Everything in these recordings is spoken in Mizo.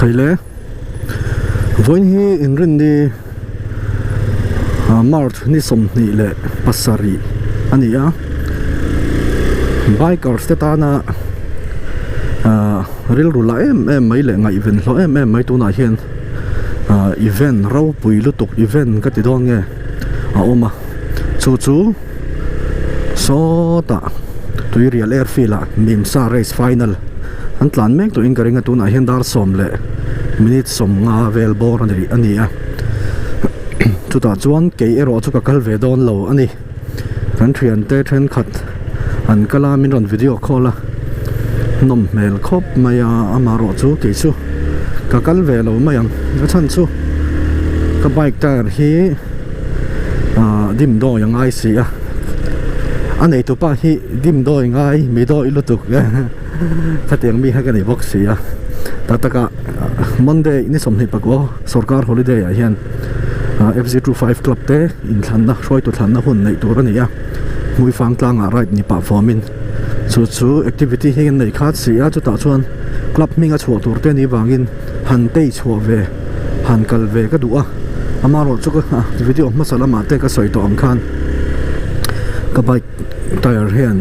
Theile vawiin hi inrinni March ni 27 a ni a bikers te tana rilru la em em mai leh ngaihven hlawh em em mai tunah hian event ropui lutuk event ka ti dawn nge a awm a chu chu sawtah tuirial airfield ah Mimsa race final an tlan mek tawhin ka ring a tunah hian dar sawm leh minute 50 vel bawr a ni a chutah chuan kei erawh chu ka kal ve dawn lo a ni kan thiante thenkhat an kal a min rawn video call a nawm hmel khawp mai a amaherawh chu kei chu ka kal ve lo mai ang a chhan chu ka bike tyre hi ah dimdawi a ngai si a a neitu pa hi dimdawi ngai mi dawi lutuk khatiang mi kha ka nei bawk si a tak taka Monday ni 24 sorkar holiday ah hian F_Z25 club te inthlanna hruaitu thlanna hun neih tur a ni a hmuifang tlangah ride ni pah fawmin chu chu activity hi an nei khat si a chutah chuan club hminga chhuah tur te a nih vangin han tei chhuah ve han kal ve ka duh a amaherawh chu ka video hmasa lamah te ka sawi tawh ang khan ka bike tyre hian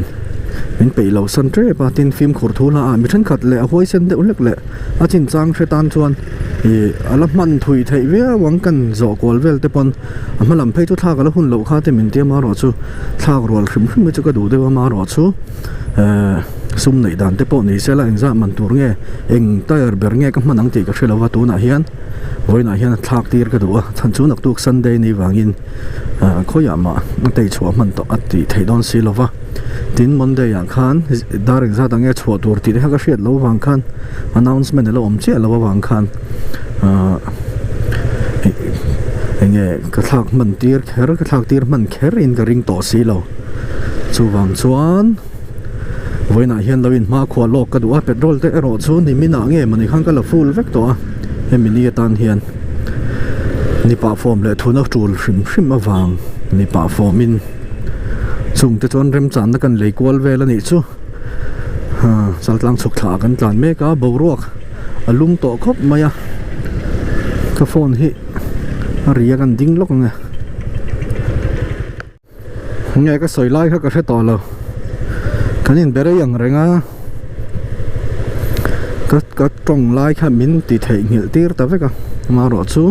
min peih lo san tep a tin fimkhur thu hla ah mi thenkhat leh a huaisen deuh hlek leh a chinchang hre tan chuan ih a la hman thui theih viau ang kan zawh kual vel te pawn a hma lam phei chu thlak a la hun loh kha te min tia amaherawh chu thlak rual hrim hrim hi chu ka duh deuh a amaherawh chu ehh sum neih dan te pawh ni se la engzah man tur nge eng tyre ber nge ka hman ang tih ka hre lo va tunah hian vawiinah hian thlak tir ka duh a chhan chu naktuk sunday ni vangin ah khawiah mah a tei chhuah hman tawh a tih theih dawn si lo va tin monday ah khan dar engzat ang nge chhuah tur tih te kha ka hriat loh avang khan announcement a lo awm chiah loh avang khan ah eng nge ka thlak hman tir kher ka thlak tir hman kher in ka ring tawh si lo chuvang chuan vawiinah hian lo inhma khuah lawk ka duh a petrol te erawh chu nimin ah nge mawni khan ka la full vek tawh a hemi ni atan hian ni pah fawm leh thuna tul hrim hrim avang ni pah fawm in chung te chuan remchanna kan lei kual vel a nih chu chaltlang chhuk thla ah kan tlan mek a boruak a lum tawh khawp mai a ka phone hi a ri a kan ding lawk ang e. Nge ka sawi lai kha ka hre tawh lo kan in be rei ang reng a ka ka tawng lai kha min ti theih nghilh tir ta vek a amaherawh chu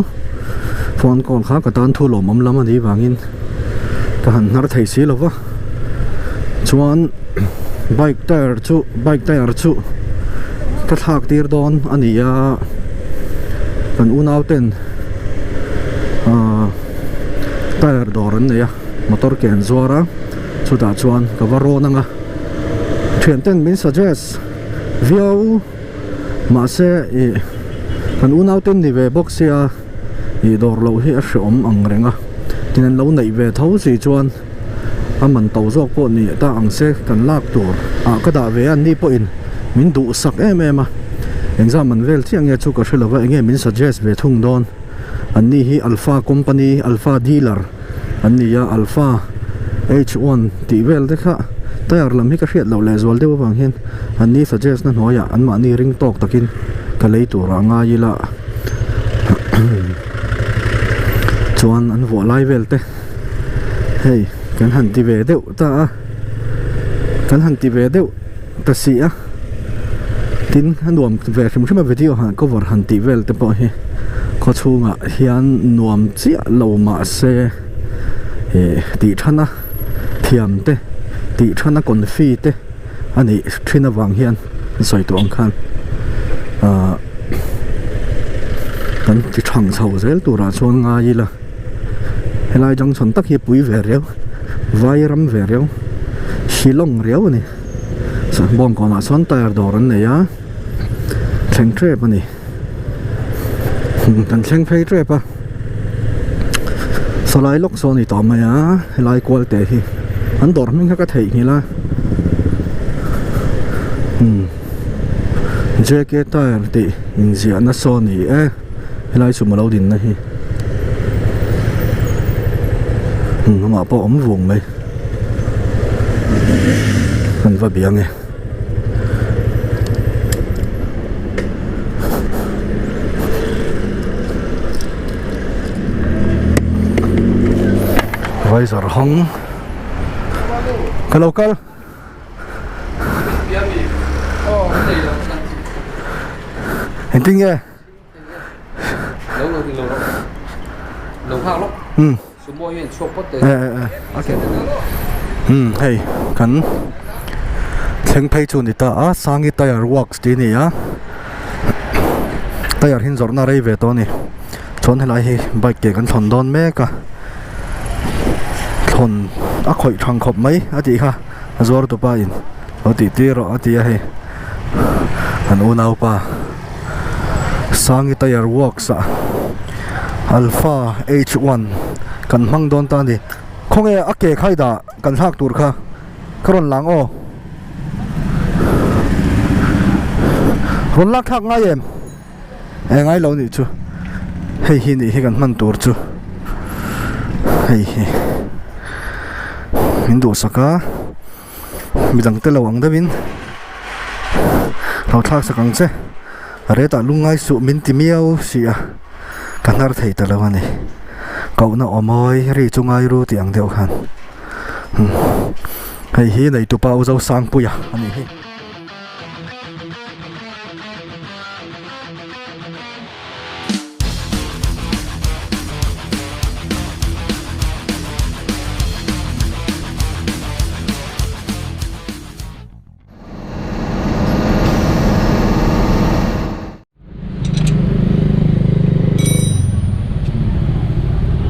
phone call kha ka tan thu lawmawm lam a nih vangin ka han hnar thei si lo va chuan bike tyre chu bike tyre chu ka thlak tir dawn a ni a kan unau ten ahh tyre dawr an nei a motor ke an zuar a chutah chuan ka va rawn ang a thian ten min suggest viau mahse ih kan unau ten ni ve bawk sia ih dawr loh hi a hreawm ang reng a tin an lo neih ve tho si chuan a man to zawk pawh ni ta ang se kan lak tur ah ka dah ve a ni pawhin min duhsak em em a engzah man vel chiah nge chu ka hre lova enge min suggest ve thung dawn. An ni hi Alpha company Alpha dealer an ni a Alpha H1 tih vel te kha tyre lam hi ka hriat loh leh zual deuh avang hian an ni suggest na hnuaiah an mahni ring tawk takin ka lei turah ngai ila chuan an vuah lai vel te hei kan han ti ve deuh ta a kan han ti ve deuh ta si a. Tin a nuam ve hrim hrim a video han cover han tih vel te pawh hi khaw chhungah hian nuam chiah lo mahse ih tih thana thiam te tih thana confi te a nih thin avang hian sawi tawh ang khan ah kan ti thang chho zel turah chuan ngai ila helai junction tak hi a pui ve riau vai ram ve riau shillong riau a ni. Bawng kawnah sawn tyre dawr an nei a thleng tep a ni kan thleng phei tep a sawlai lawk sawn a ni tawh mai a helai kual te hi an dawr hming kha ka theihnghilh a umm J K tyre tih inziahna saw a ni e helai chu maw lo dinna hi umm amah pawh a awm vung mai. Kan va biang e. Visor hawng ka lo kal. Engtin nge? Umm umm hei kan thleng phei chu a ni ta a Sangi tyre works tih a ni a tyre hi an zawrhna a rei ve tawh a ni chuan helai hi bike ke kan thawn dawn mek a thawn a khawih thang khawp mai a tih kha a zuar tupa in lo tih tir rawh a ti a hei an unaupa. Sangi tyre works ah Alpha H1 kan hmang dawn ta a ni. Khawnge a ke khai dah kan thlak tur kha ka rawn lang aw. Rawn lak thlak ngai em? E ngai lo nih chu. Hei hi nih hi kan hman tur chu. Hei hi min duhsak a. Midang te lo ang deuhin lo thlak sak ang che retah lungngai suh min ti miau si a ka hnar thei ta lo a ni kohna aw mawi ri chu ngai ru tih ang deuh khan hei hi neitupa u Zosangpuia a nih hi.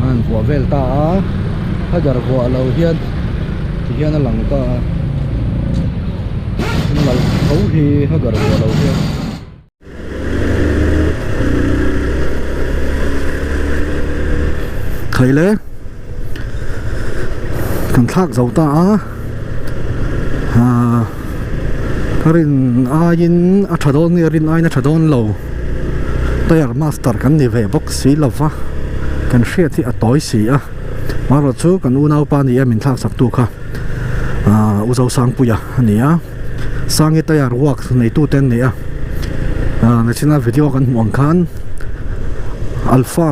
An vuah vel ta a header vuah lo hian ti hian a lang ta a nalh tho hi header vuah lo hian. Thei le kan thlak zo ta a ah ka rin aiin a tha dawn nge rin aiin a tha dawn lo tyre master kan ni ve bawk si lo va kan hriat hi a tawi si a marawh chu kan unaupa ni a min thlak sak tu kha ah u Zosangpuia a ni a. Sangi tyre works neitu te an ni a ah nachina video kan hmuh ang khan alpha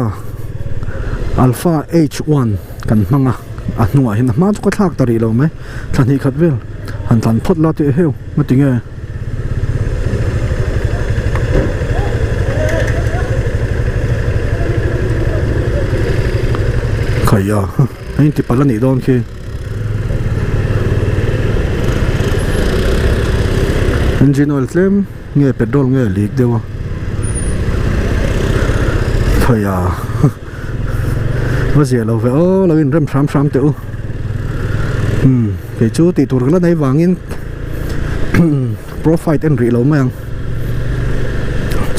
alpha h1 kan hmang a a hnungah hian a hma chu ka thlak ta rih lo mai thla hnih khat vel han tlan phawt la tih heu nga tinge. Khaia a intipalh a nih dawn khi. Engine oil tlem nge petrol nge leak deuh a khaia va ziah lo ve aw lo in rem hram hram teh u umm kei chu tih tur ka la nei vangin profile en rih lo mai ang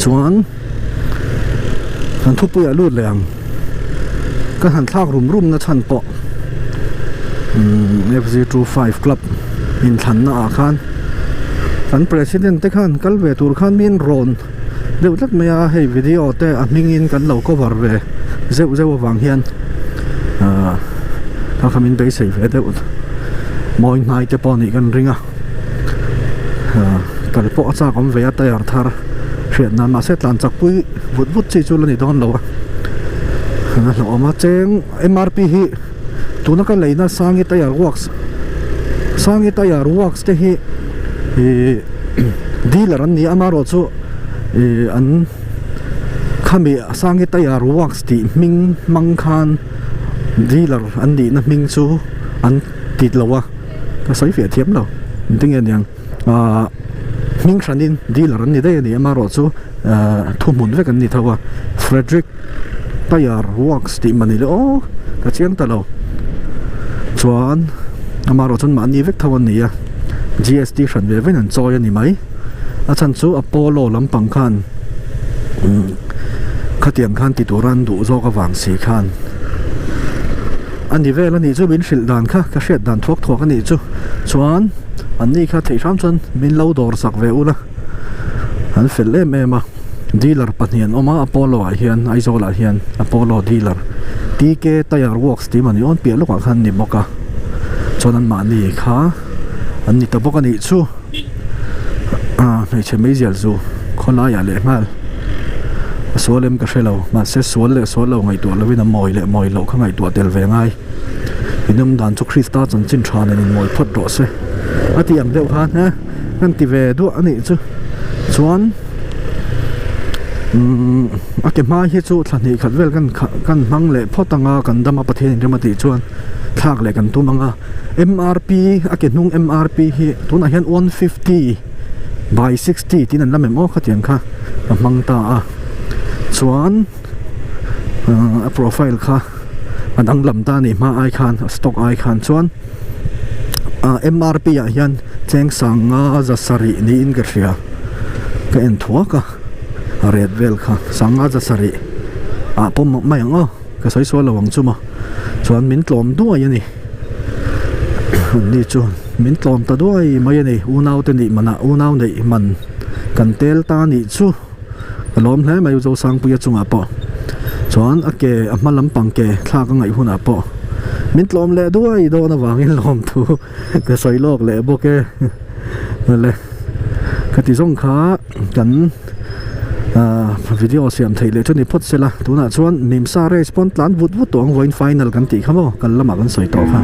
chuan kan thupui ah lut leh ang ka han thlak rum rum na chhan pawh umm fz25 club inthlan na ah khan kan president te khan kal ve tur khan min rawn deuh tlat mai a hei video te a hming in kan lo cover ve zeuh zeuh avang hian ahh kha kha min beisei ve deuh mawi hnai te pawh nih kan ring a. Kal pawh a chak awm ve a tyre thar hriat nan mahse tlan chak pui vut vut chi chu la ni dawn lo a a hlauhawm a cheng M R P hi tuna ka leina Sangi tyre works Sangi tyre works te hi ihh dealer an ni a amaherawh chu ihh an khami Sangi tyre works tih hming hmang khan dealer an nihna hming chu an tit lo a. Ka sawi fiah thiam lo engtin nge niang ahh hming hranin dealer an ni daih a ni amaherawh chu ahh thuhmun vek an ni tho a Frederick tyre works tih mah ni le aw ka chiang ta lo chuan amaherawh chuan mahni vek tho an ni a G S T hran ve vein an chawi a ni mai a chhan chu Apollo lampang khan umm khatiang khan ti tura an duh zawk avang si khan. A ni vel a nih chu min hrilh dan kha ka hriat dan thuak thuak a nih chu chuan an ni kha theih hram chuan min lo dawr sak ve ula an fel em em a dealer pahnih an awm a Apollo ah hian Aizawl ah hian Apollo dealer T K tyre works tih mahni awn piah lawkah khan a ni bawk a chuan an mahni kha an ni ta bawk a nih chu ah hmeichhe meizial zu khawlaiah leh nghal a sual em ka hre lo mahse sual leh sual lo ngaihtuah lovin a mawi leh mawi loh kha ngaihtuah tel ve ngai. In awm dan chu Krista chanchin tha nen inmawi phawt rawh se a tih ang deuh khan he kan ti ve duah a nih chu. Chuan umm a ke hma hi chu thla hnih khat vel kan kan hmang leh phawt ang a kan dam a Pathian in rem a tih chuan thlak leh kan tum ang a. MRP a ke hnung MRP hi tunah hian 150 by 60 tiin an la mem aw khatiang kha a hmang ta a chuan a profile kha a danglam ta a nih hma ai khan a stock ai khan chuan ah MRP ah hian cheng sanga za sarih niin ka hria ka en thuak a a ret vel kha sanga za sarih ah pawm mai ang aw. Ka sawi sual lo ang chu maw? Chuan min tlawm duai a ni. Ni chu min tlawm ta duai mai a ni. Unau te nih manah unau neih man kan tel ta nih chu ka lawm hle mai Zosangpuia chungah pawh. Chuan a ke a hma lampang ke thlak a ngaih hunah pawh min tlawm leh duai dawn avangin lawm thu ka sawi lawk leh bawk e. Awle ka ti zawng kha. Kan video siam theih leh chu ni phawt sela tunah chuan Mimsa race pawn tlan vut vut tawh ang vawiin final kan tih kha maw kal lamah kan sawi tawh kha.